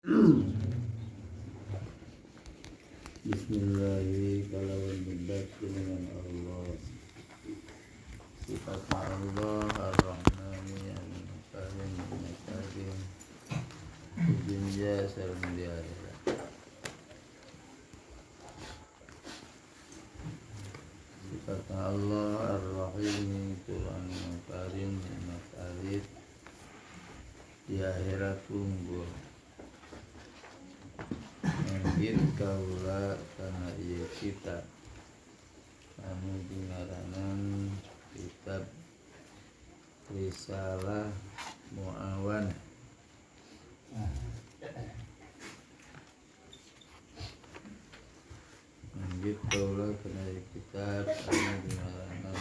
Bismillahirrahmanirrahim. Kalawan bebat dengan Allah. Sifat Allah Ar-Rahmani Al-Karim Al-Karim dunya sareng di akhirat. Sifat Allah Ar-Rahim Tuhan Karim nikmat alit di akhirat unggul. Manggit kaula kana ieu kitab anu dingaranan kitab Risalah Muawan. Manggit kaula kana ieu kitab anu dingaranan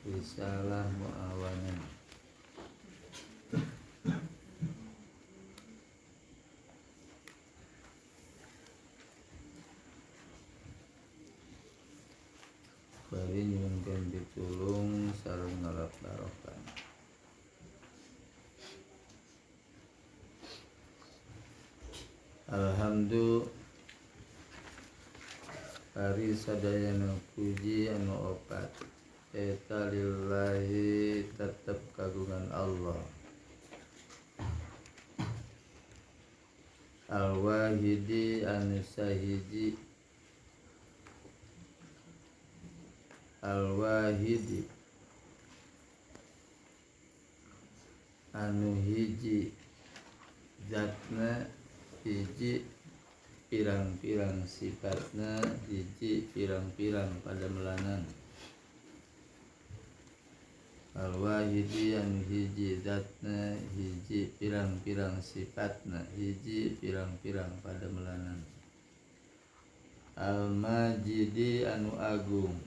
Risalah Muawanan. Bari nyuwunkeun pitulung sareng ngalap barokah. Alhamdulillah bari sadayana puji anu opat eta lillahi tetep kagungan Allah. Al-Wahidi anu sahiji, Al-Wahidi anu hiji zatna hiji pirang-pirang sifatna hiji pirang-pirang padamelanan. Al-Wahidi anu hiji zatna hiji pirang-pirang sifatna hiji pirang-pirang padamelanan. Al-Majidi anu agung,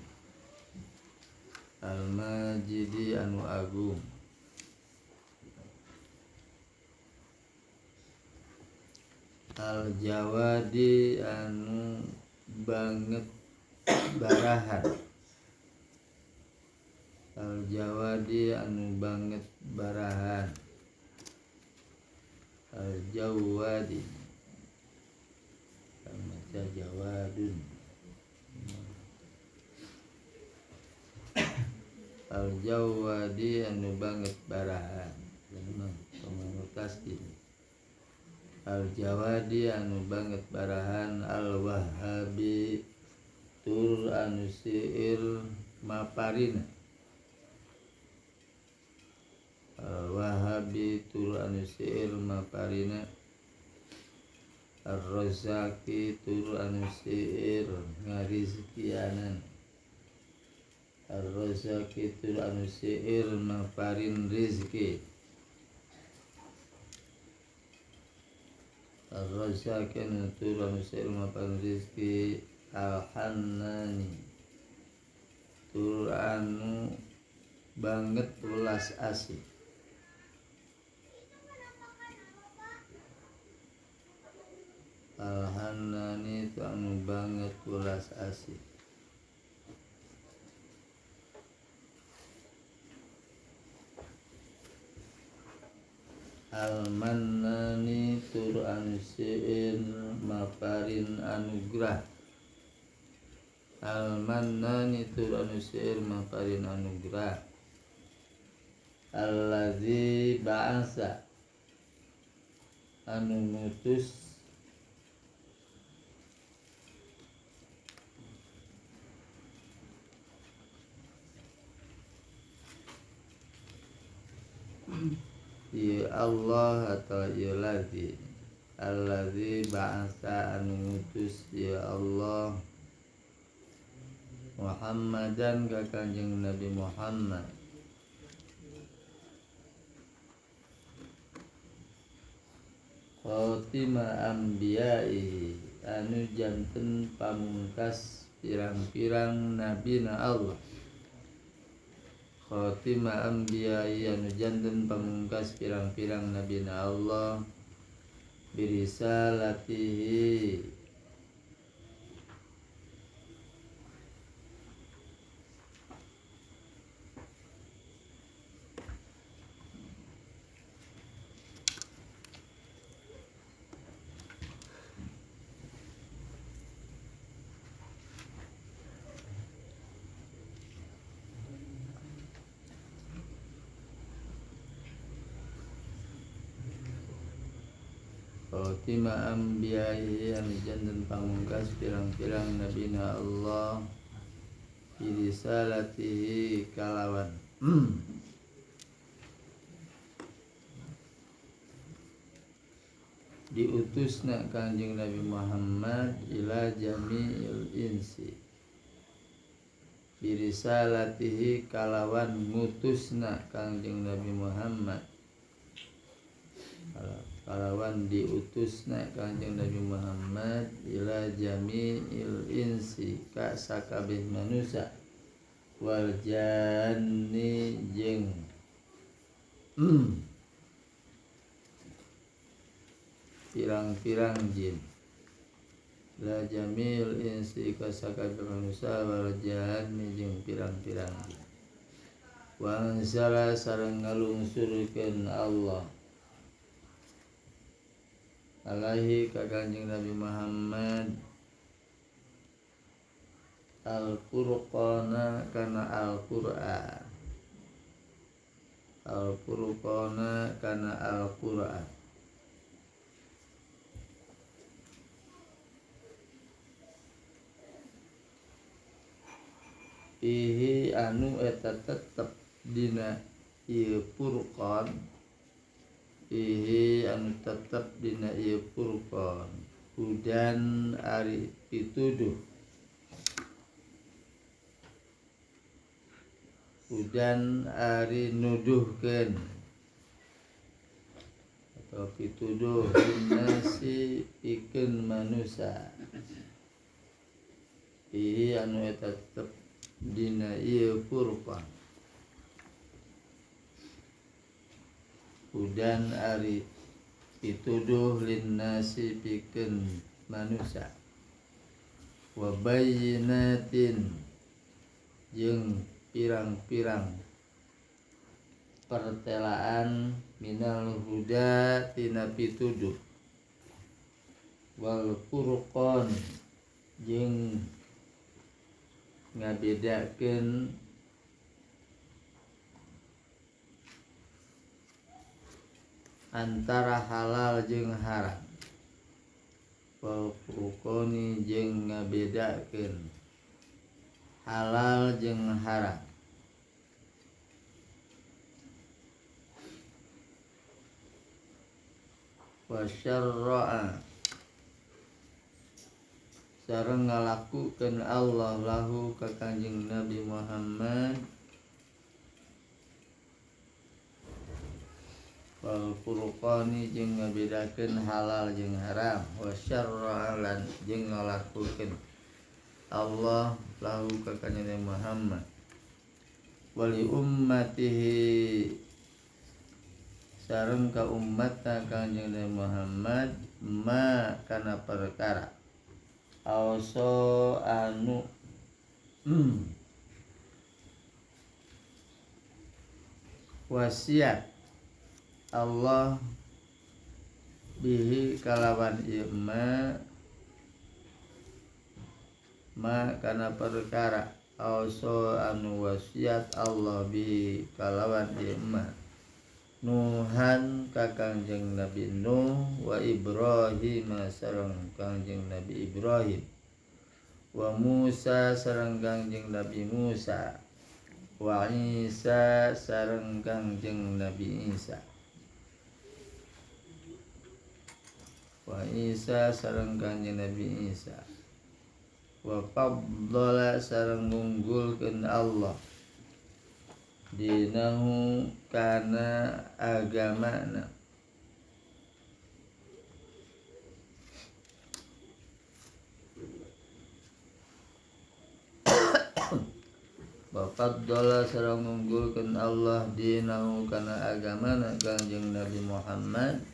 Al-Majidi anu agung. Al-Jawadi anu banget barahan, Al-Jawadi anu banget barahan. Al-Jawadi maca jawadun. Al-Jawadi anu banget barahan. Al-Jawadi anu banget barahan. Al-Wahhabi tur anu siir maparina. Al-Wahhabi tur anu siir maparina. Ar-Razaki tur anu siir ngarizkianan. Ar-Razaki tur anu siir maparin rizki. Ar-Razaki tur anu siir maparin rizki. Al-Hannani tur anu banget welas asih. Al-Hannani tur anu banget welas asih. Al-Mannani tur anu siir maparin anugrah. Al-Mannani tur anu siir maparin anugrah. Allazi ba'asa anu ngutus ya Allah atau ya ladzi. Allazi ba'asa anu ngutus ya Allah Muhammadan ka Kanjeng Nabi Muhammad. Khatima anbiya'ihi anu janten pamungkas pirang-pirang nabina Allah. Khatima anbiya'i anu janten pamungkas pirang-pirang nabina Allah. Birisalatihi Khotima anbiya'ihi anu janten pamungkas pirang-pirang nabina Allah bi risalatihi kalawan diutusna Kangjeng Nabi Muhammad ila jami'il insi bi risalatihi kalawan ngutusna Kangjeng Nabi Muhammad kalawan diutusna Kangjeng Nabi Muhammad ila jami'il insi ka sakabeh manusia wal janni jeung pirang-pirang jin ila jami'il insi ka sakabeh manusia wal janni jeung pirang-pirang jin wa anzala sareng ngalungsurkeun Allah alaihi ka Kangjeng Nabi Muhammad Al-Furqana kana Al-Qur'an Al-Furqana kana Al-Qur'an ihi anu eta tetep dina ieu Furqan ihi anu tetep dina ieu Furqan hudan ari pituduh hudan ari nuduhkeun atau pituduh nasi pikeun manusia ihi anu eta tetep dina ieu Furqan hudan ari pituduh linnasi pikeun manusia wa bayyinatin jeung pirang-pirang pertelaan minal huda tina pituduh wal furqan jeung ngabedakeun antara halal jeung haram wal furqani jeung ngabedakeun halal jeung haram wa syarra'a sareng ngalakukeun Allah lahu ka Kangjeng Nabi Muhammad wal furqani jeung ngabedakeun halal jeung haram wa syarra'a lan jeung ngalakukeun Allah lahu ka Kanjeng Muhammad wali ummatihi sareng ka ummatna Kanjeng Muhammad ma kana perkara auso anu wasiat Allah bihi kalawan ieu ma kana perkara auso anu wasiat Allah bihi kalawan ieu ma Nuhan ka Kangjeng Nabi Nuh wa Ibrahim sareng Kangjeng Nabi Ibrahim wa Musa sareng Kangjeng Nabi Musa wa Isa sareng Kangjeng Nabi Isa wa Isa sareng Kangjeng Nabi Isa wa faddala sareng ngunggulkeun Allah dinahu kana agamana wa faddala sareng ngunggulkeun Allah dinahu kana agamana Kangjeng Nabi Muhammad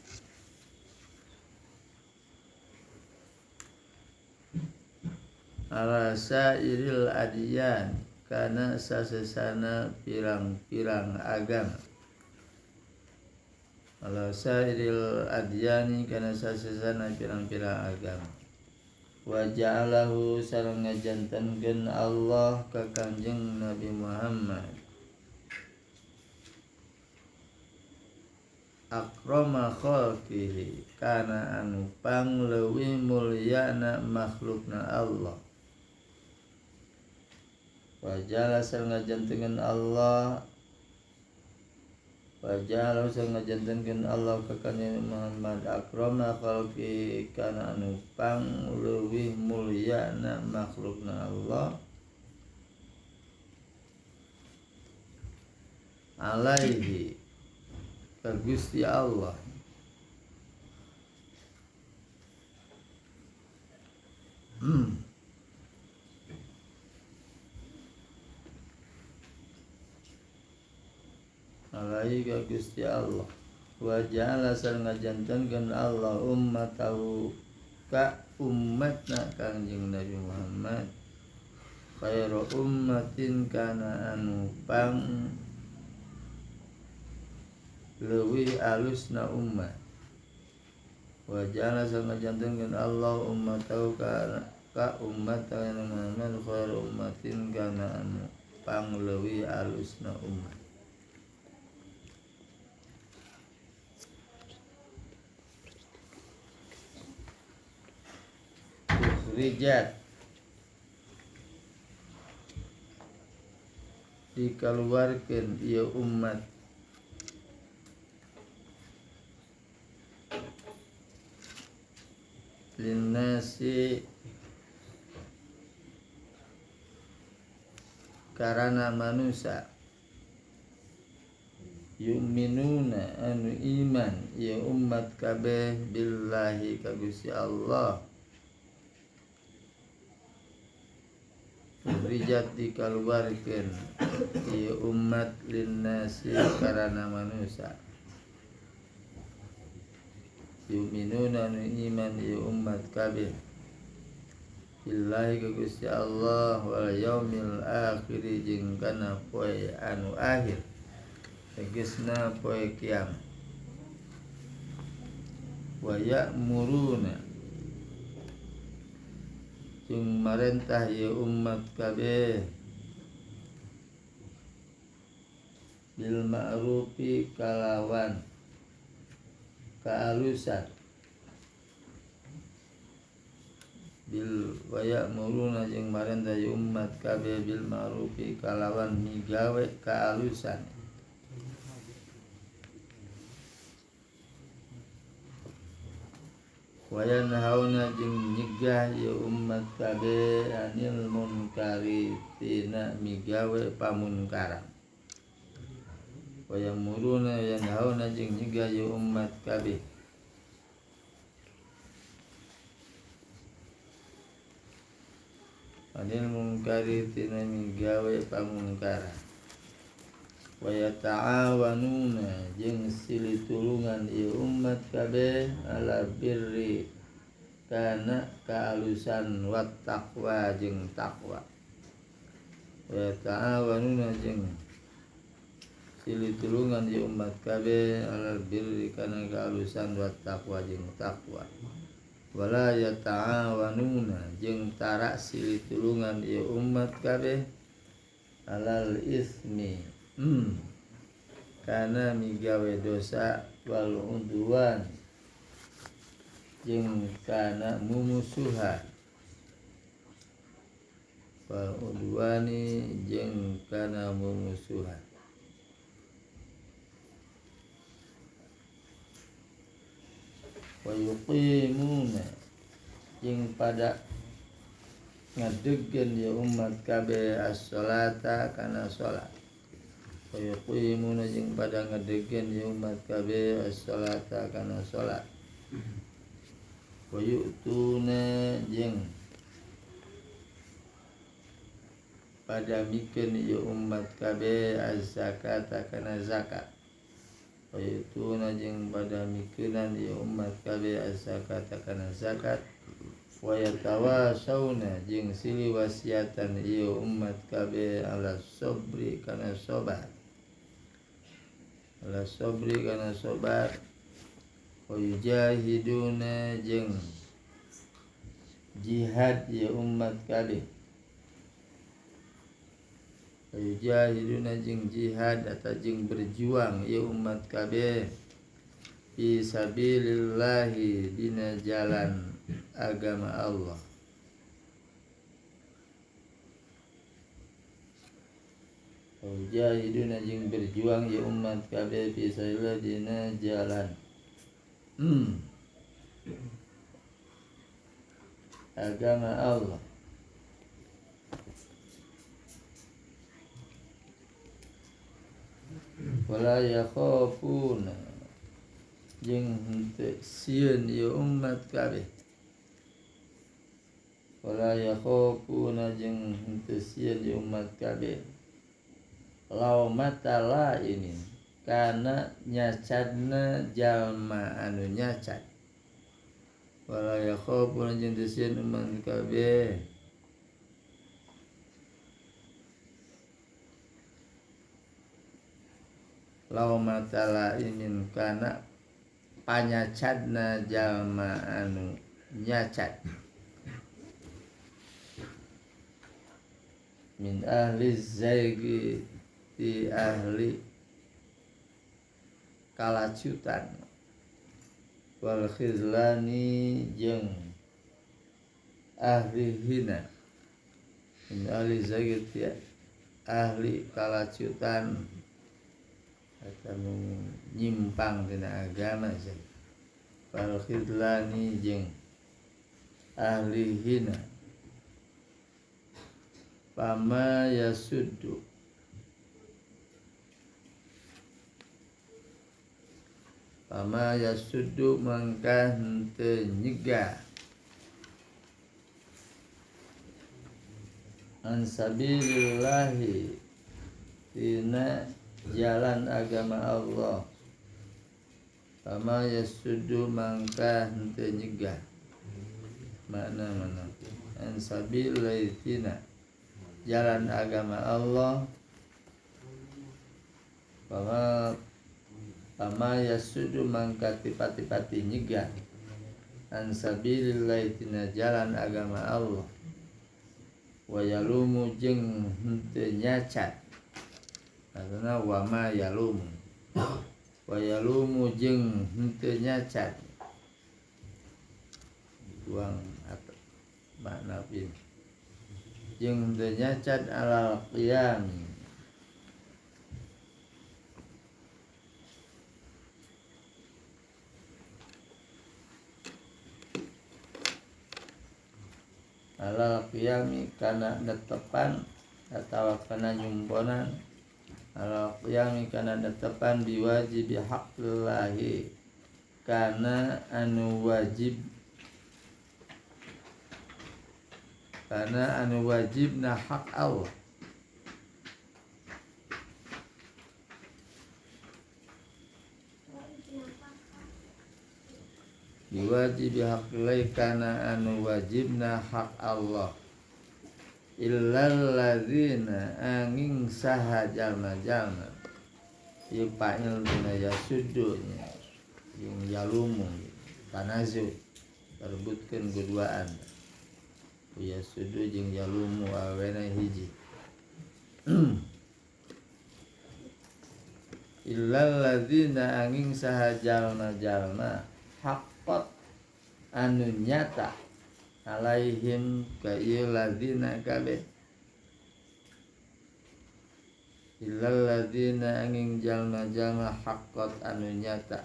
ala sairil adiyan kana sasesana pirang-pirang agama ala sairil adyani kana sasesana pirang-pirang agama wa ja'alahu sareng ngajantenkeun Allah ka Kangjeng Nabi Muhammad akrama khalqihi kana anu pangleuwih mulyana makhlukna Allah. Wa ja'ala sareng ngajantenkeun Allah wa ja'ala sareng ngajantenkeun Allah ka kanjeng Muhammad akrama khalqihi kana anu pangleuwih mulyana makhlukna Allah alaihi ka Gusti Allah. Alaihi ka Gusti Allah. Wa ja'ala sareng ngajantenkeun Allah ummatahu ka ummatna Kangjeng Nabi Muhammad khairu ummatin kana anu pang leuwih alusna ummat. Wa ja'ala sareng ngajantenkeun Allah ummatahu ka ummat Muhammad khairu ummatin kana anu pangleuwih alusna ummat. Ukhrijat dikaluarkeun ieu umat linnasi karana manusia yu'minuna anu iman ya umat kabeh billahi ka Gusti Allah. Rijat dikaluarkeun ieu umat linnasi karana manusia yu'minuna anu iman ya umat kabeh billahi ka Gusti Allah wal yaumil akhir jeung kana poe anu akhir tegasna poe kiamat. Wa ya'muruna jeung marentah ya umat kabeh bil ma'rufi kalawan kaalusan bil wa ya'muruna jeung marentah ya umat kabeh bil ma'rufi kalawan migawe kaalusan. Wa yanhauna jeung nyegah ya umat kabeh anil munkari tina migawe pamunkaran. Wa ya'muruna yanhauna jeung nyegah ya umat kabeh anil munkari tina migawe pamunkaran. Wa yata'awanuna jeung silih tulungan ieu umat kabeh ala birri kana kaalusan wat taqwa jeung takwa. Wa yata'awanuna jeung silih tulungan ieu umat kabeh ala birri kana kaalusan wat taqwa jeung takwa. Wala yata'awanuna jeung tara silih tulungan ieu umat kabeh alal ismi kana migawe dosa wal udwan jeung kana mumusuhan wal udwani jeung kana mumusuhan. Wa yuqimuna jeung pada ngadegkeun ya umat kabeh as-salata kana salat. Wa yuqimuna jeung pada ngadegkeun ya umat kabeh as-salata kana salat. Wa yu'tuna jeung pada mikeun ya umat kabeh az-zakata kana zakat. Wa yu'tuna jeung pada mikeunan ya umat kabeh az-zakata kana zakat. Wa yatawasawna jeung silih wasiatan ieu umat kabeh ala sabri kana sabar. Ala sabri kana sabar. Wa yujahiduna jeung jihad ya umat kabeh. Wa yujahiduna jeung jihad atau jeung berjuang ya umat kabeh Fi sabilillahi dina jalan agama Allah. Jahiduna jeung berjuang ya umat kabeh fi sabilillah dina jalan agama Allah. Wala yakhafuna jeung henteu sieun ieu umat kabeh. Wala yakhafuna jeung henteu sieun ieu umat kabeh. Laumata lainin kana nyacadna jalma anu nyacad. Wala yakhafuna jeung teu sieun umat kabeh. Laumata lainin kana panyacadna jalma anu nyacad. Min ahli zaigi di ahli kalacutan wal khizlani jeung ahli hina. Min ahli zaigi ti ahli kalacutan atau nyimpang dina agama wal khidlani jeung ahli hina. Pama yasuddu pama yasuddu mangka henteu nyegah an sabilillahi tina jalan agama Allah. Pama yasuddu mangka henteu nyegah makna mana an sabilillahi tina jalan agama Allah. Pama yasuddu mangka tipati-pati nyegah an sabilillahi tina jalan agama Allah. Wa yalumu jeung henteu nyacat. Karena wama yalumu wa yalumu jeung henteu nyacat. Buang atau makna pin jeung henteu nyacat alal qiyam alal qiyami kana netepan atawa kana nyumponan. Alal qiyami kana netepan biwajibi haqqillahi kana anu wajib kana anu wajibna hak Allah. Biwajibi haqqillahi kana anu wajibna hak Allah. Illal ladzina angin saha jalma-jalma ieu fa'il dina yasuddu nya jeung yalumu tanazu perebutkeun keduaan yasuddu jeung yalumu awena hiji. Illal ladzina angin saha jalma-jalma haqqat anu nyata alaihim ka ieu ladzina kabeh. Illal ladzina angin jalma-jalma haqqat anu nyata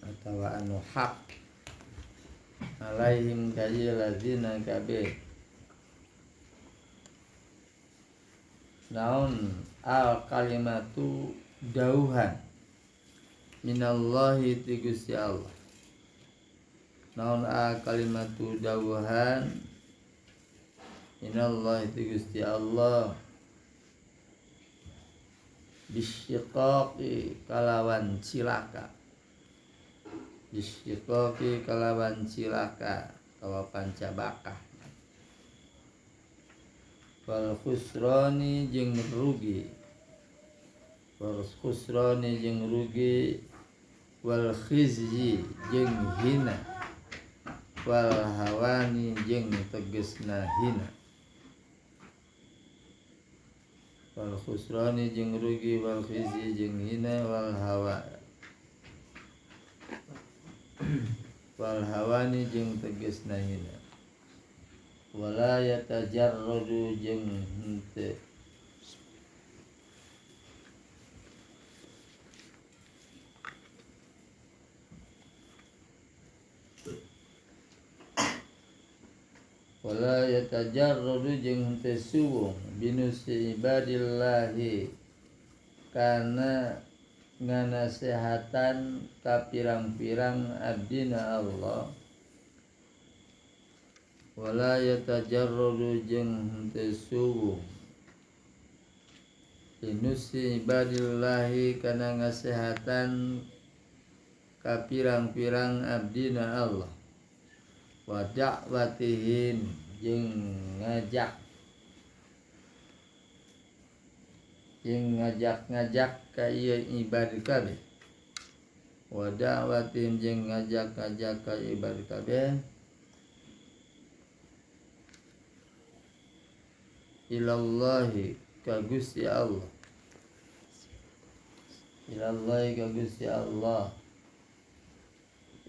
atawa anu hak alaihim ka ieu ladzina kabeh. Naon al kalimatu dauhan minallahi ti Gusti Allah. Naon a kalimatu dawuhan minallahi ti Gusti Allah. Bisyiqaqi kalawan cilaka. Bisyiqaqi kalawan cilaka atawa pancabakah. Wal khusrani jeung rugi. Wal khusrani jeung rugi. Wal khizyi jeung hina. Wal hawani jeung tegesna hina. Wal khusrani jeung rugi wal khizyi jeung hina wal hawa Wal hawani jeung tegasna hina. Wala yatajarradu jeung henteu wala yatajarradu jeung henteu suwung binusi ibadillahi kana nganasehatan ka pirang-pirang abdina Allah. Wala yatajarradu jeung henteu suwung binusi ibadillahi kana ngasehatan ka pirang-pirang abdina Allah. Wa da'watihim jeung ngajak-ngajak ka ieu ibad kabeh. Wa da'watihim jeung ngajak-ngajak ka ibad kabeh ilallahi ka Gusti Allah. Ilallahi ka Gusti Allah.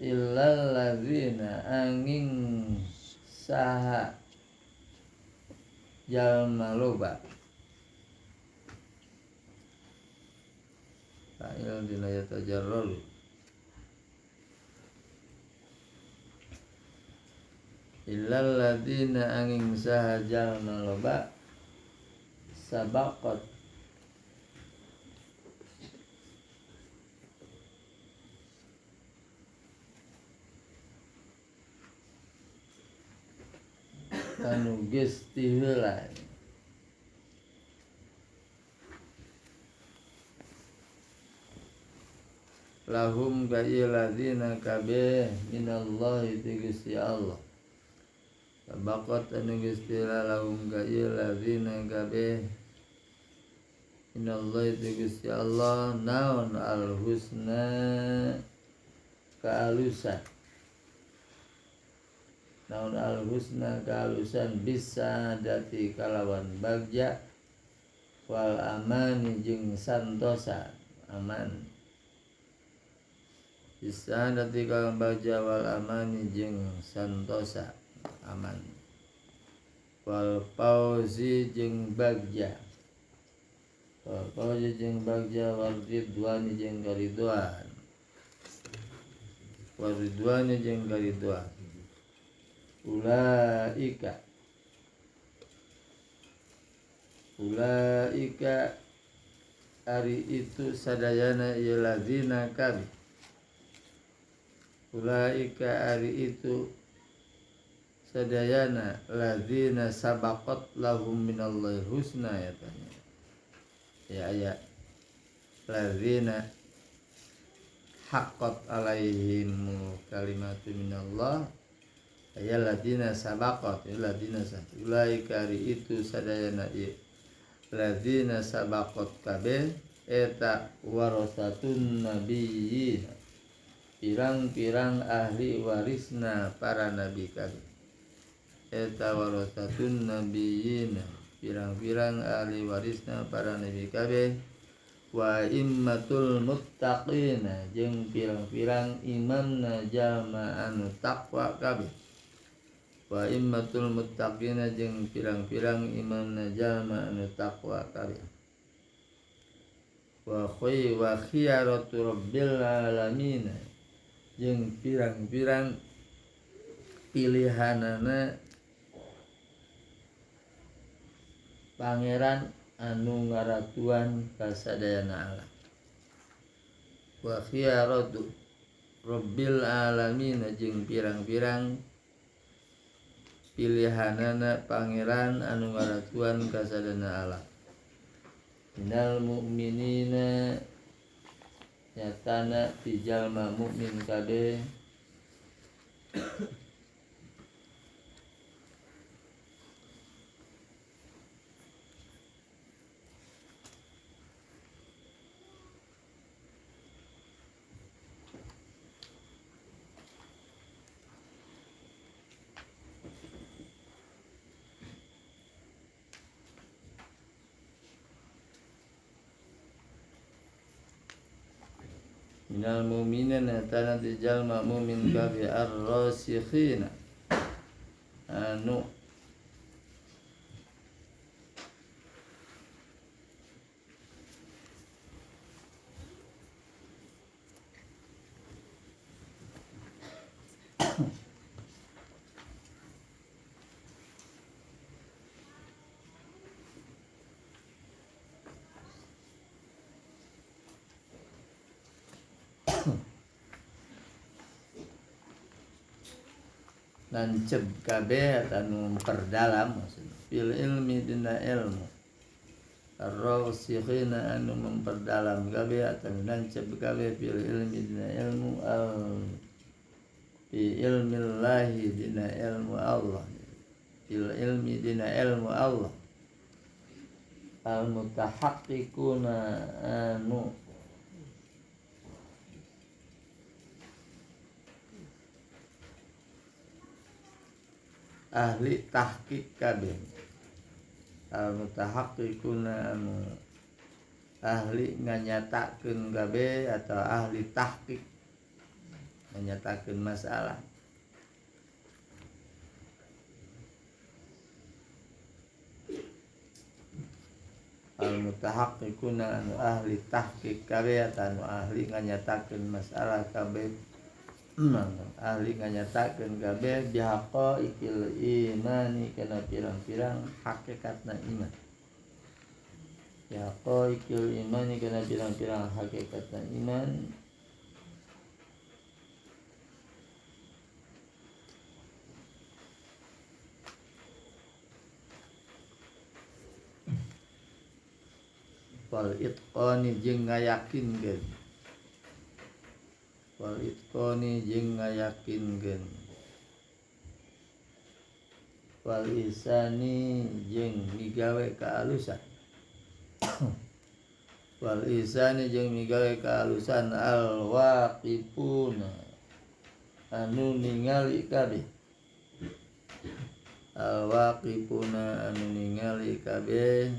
Illal ladzina angin saha jalma loba fa'il dina yatajarraru illal ladzina angin saha jalma loba sabaqat anu geus ti heula lahum ka ieu ladzina kabeh minallahi ti Gusti Allah. Sabaqat anu geus ti heula lahum ka ieu ladzina kabeh minallahi ti Gusti Allah naon al husna kaalusan. Naon al-husna kaalusan bisa dati kalawan bagja wal amani jeung santosa aman. Bisa dati kalawan bagja wal amani jeung santosa aman. Wal fauzi jeung bagja. Wal fauzi jeung bagja wal ridwani jeung karidwan. Wal ridwani jeung karidwan. Ulaika ulaika ari itu sadayana ieu ladzina kabeh. Ulaika ari itu sadayana ladzina sabaqat lahum minallahi husna ya tanya. Ya ya ladzina haqqat alaihim kalimatu minallah ya ladina sabaqat ya ladina ulaika ari itu sadayana ieu ladina sabaqat kabeh eta warasatun nabiyyin pirang-pirang ahli warisna para nabi kabeh. Eta warasatun nabiyyin pirang-pirang ahli warisna para nabi kabeh wa immatul muttaqina jeung pirang-pirang imamna jalma anu taqwa kabeh. Wa immatul muttaqina jeung pirang-pirang imamna jalma anu taqwa kabeh. Wa khay wa khiyaratu rabbil alamin jeung pirang-pirang pilihanana pangeran anu ngaratuan kasadayana alam. Wa khiyaratu rabbil alamin jeung pirang-pirang pilihanana pangeran anu ngaratuan kasadayana alam. Minal mu'minina nyatana ti jalma mukmin kabeh Minal mu'minina tana di jalma mu'min kabeh ar-rasikhina anu nancep kabeh anu memperdalam maksudna fil ilmi dina ilmu ar-rasikhina anu memperdalam kabeh atau nancep kabeh fil ilmi dina ilmu al fi ilmillahi dina ilmu Allah fil ilmi dina ilmu Allah al mutahaqqiquna anu ahli tahqiq kabeh al mutahaqqiquna anu ahli nganyatakeun kabeh atau ahli tahqiq menyatakeun masalah al mutahaqqiquna anu ahli tahqiq kabeh atau anu ahli nganyatakeun masalah kabeh ahli nganyatakeun kabeh bihaqaiqil imani kana pirang-pirang hakikatna iman bihaqaiqil imani kana pirang-pirang hakikatna iman wal itqani jeung ngayakinkeun wal itqani jeung ngayakinkeun wal ihsani jeung migawe kaalusan wal ihsani jeung migawe kaalusan al waqifuna anu ningali kabeh al waqifuna anu ningali kabeh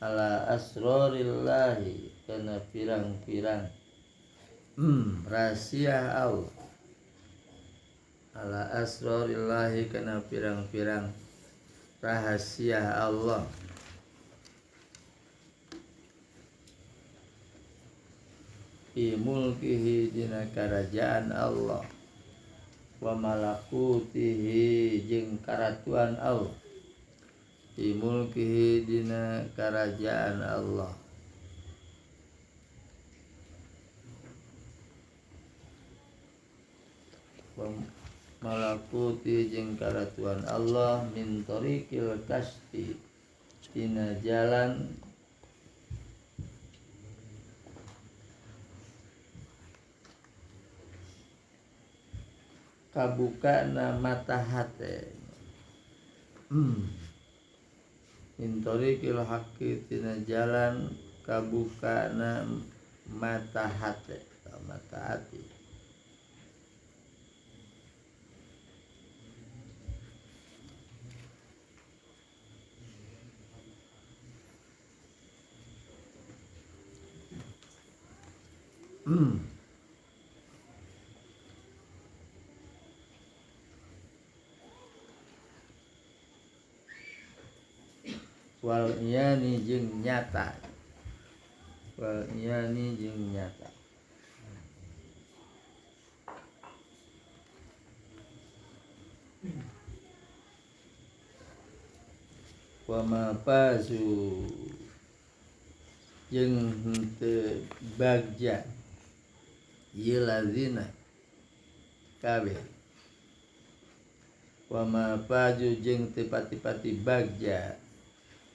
ala asrorillahi kana pirang-pirang rahasia Allah ala asrorillahi kana pirang-pirang rahasia Allah fi mulkihi dina kerajaan Allah wa malakutihi jeung karatuan Allah fi mulkihi dina kerajaan Allah malakuti jeung karatuan Allah min tariqil kasbi dina jalan kabukana mata hate min tariqil haqqi dina jalan kabukana mata hate mata hati. Wal iyani jeung nyata wal iyani jeung nyata wa ma fazu jeung henteu bagja ieu lazina kabeh wa ma faju jeung teu pati-pati bagja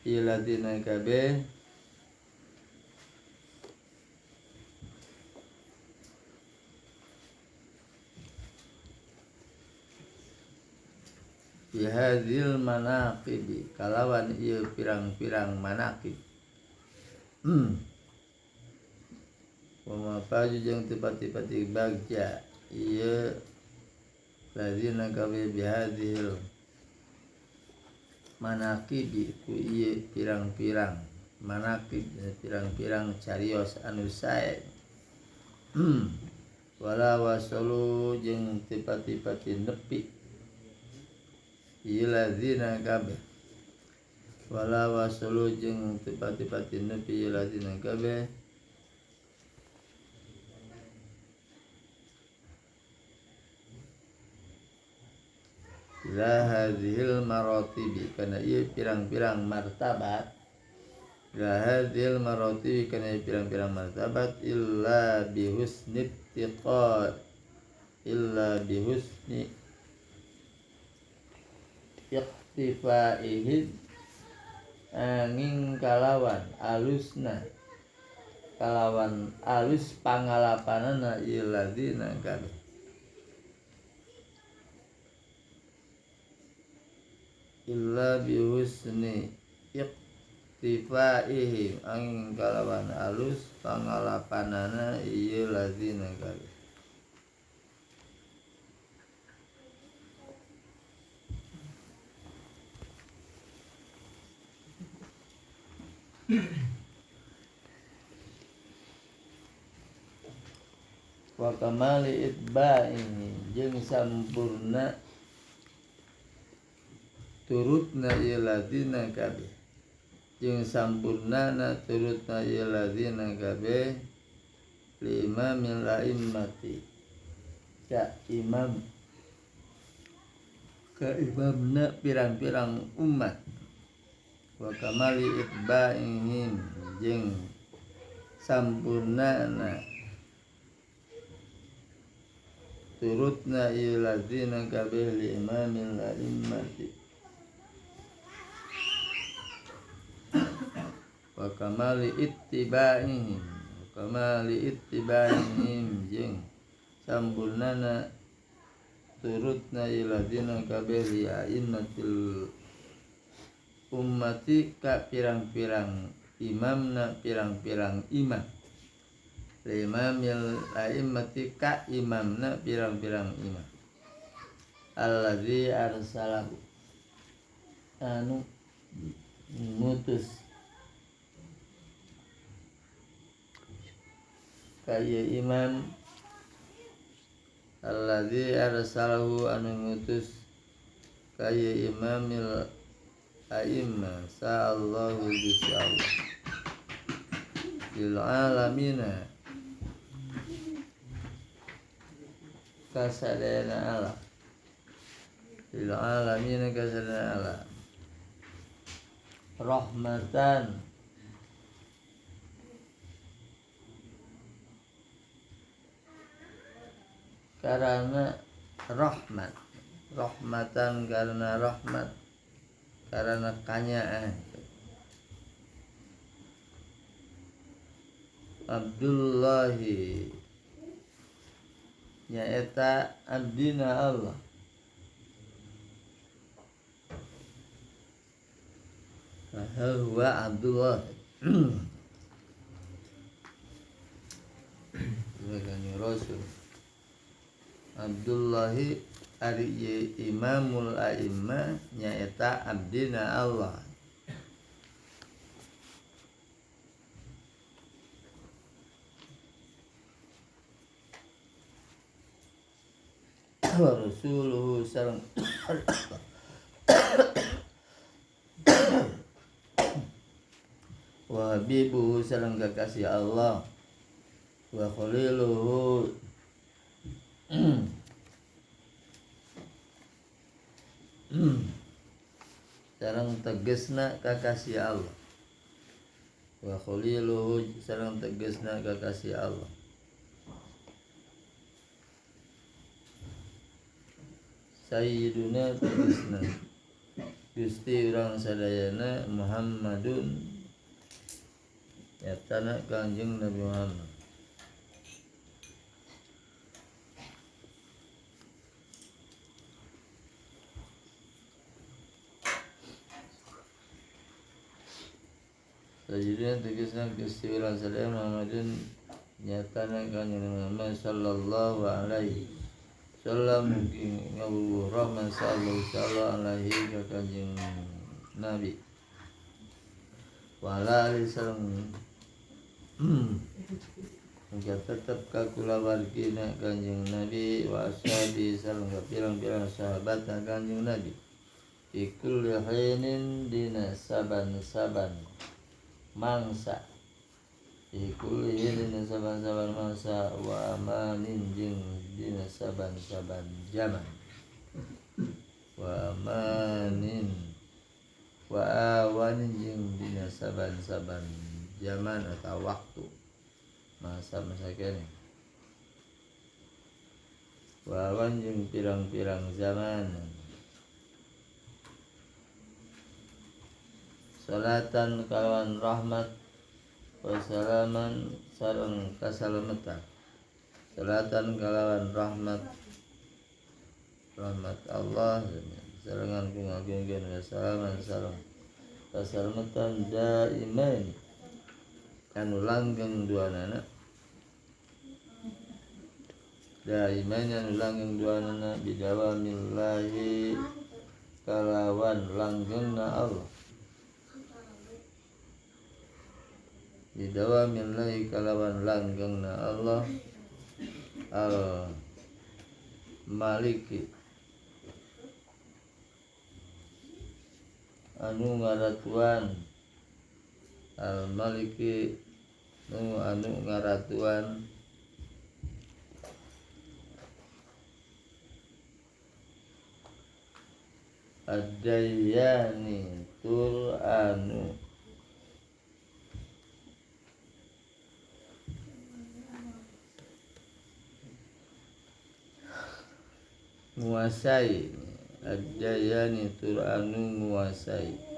ieu lazina kabeh bi hadzil manaqibi kalawan ieu pirang-pirang manaqib. Wa ma faju jeung teu pati-pati bagja ieu lazina kabeh bihadzil manaqibi ku ieu pirang-pirang manaqib pirang-pirang carios anu sae. Wala wasalu jeung tipa-tipati nepi ieu ladzina kabeh. Wala wasalu jeung tipa-tipati nepi ieu ladzina kabeh ila hadhil maratibi kana ieu pirang-pirang martabat. Ila hadhil maratibi kana ieu pirang-pirang martabat illa bihusni ittiqa illa bihusni iqtifaihi angin kalawan alusna kalawan alus pangalapanana ieu ladzina kabeh. Illa bihusni iqtifaihim angin kalawan alus pangalapanana ieu ladzina kabeh. Wa kamali itba'ihi jeung sampurna turutna ieu ladzina kabeh jeung sampurnana turutna ieu ladzina kabeh li imamil a'immati ka imam ka imamna pirang-pirang umat. Wa kamali itba'ihim jeung sampurnana turutna ieu ladzina kabeh li imamil a'immati. Wa kamali ittiba'ihim wa kamali ittiba'ihim jeung sampurnana turutna ieu ladzina kabeh li a'immatil ummati ka pirang-pirang imamna pirang-pirang imam. Li imamil a'immati ka imamna pirang-pirang imam. Allazi arsalahu anu ngutus ka ieu imam. Allazi arsalahu anu ngutus ka ieu imamil a'imma sa'allahu Gusti Allah lil alamina kasadayana alam lil alamina kasadayana alam rahmatan karena rahmat, rahmatan karena rahmat, karena kanyaan. Abdullahi nyaeta abdina Allah. Huwa Abdullah. Sebagai Rasul Abdullahi ari imamul a'immah nyaeta abdina Allah. Wa rasuluhu sareng wa habibuhu sareng kekasih Allah, wa khaliluhu sareng tegesna kekasih Allah, wa khaliluhu sareng tegesna kekasih Allah. Sayyiduna tegesna Gusti urang sadayana Muhammadun nyatana Kangjeng Nabi Muhammad. Sayyiduna tegesna Gusti urang sadayana Muhammadun nyatana Kangjeng Nabi Muhammad sallallahu alaihi wasallam ngawuh rahman sallallahu alaihi ka Kangjeng Nabi wa ala alihi sareng katetep ka kulawargina Kanjeng Nabi wa ashabi sareng pirang-pirang sahabatna Kanjeng Nabi fi kulli hinin dina saban-saban mangsa fi kulli hinin dina saban-saban mangsa wa amanin jeung dina saban-saban jaman wa amanin wa awanin jeung dina saban-saban zaman atau waktu masa-masa kene wa awan jeung pirang-pirang zaman salatan kalawan rahmat wassalaman sareng kasalamatan salatan kalawan rahmat rahmat Allah sarengan ku ngagungkeun wassalaman sareng kasalamatan daiman anu langgeng duanana daiman anu langgeng duanana bidawamillahi kalawan langgengna Allah bidawamillahi kalawan langgengna Allah al maliki anu ngaratuan al maliki nu anu ngaratuan ad-dayyani tur anu nguasai ad-dayyani tur anu nguasai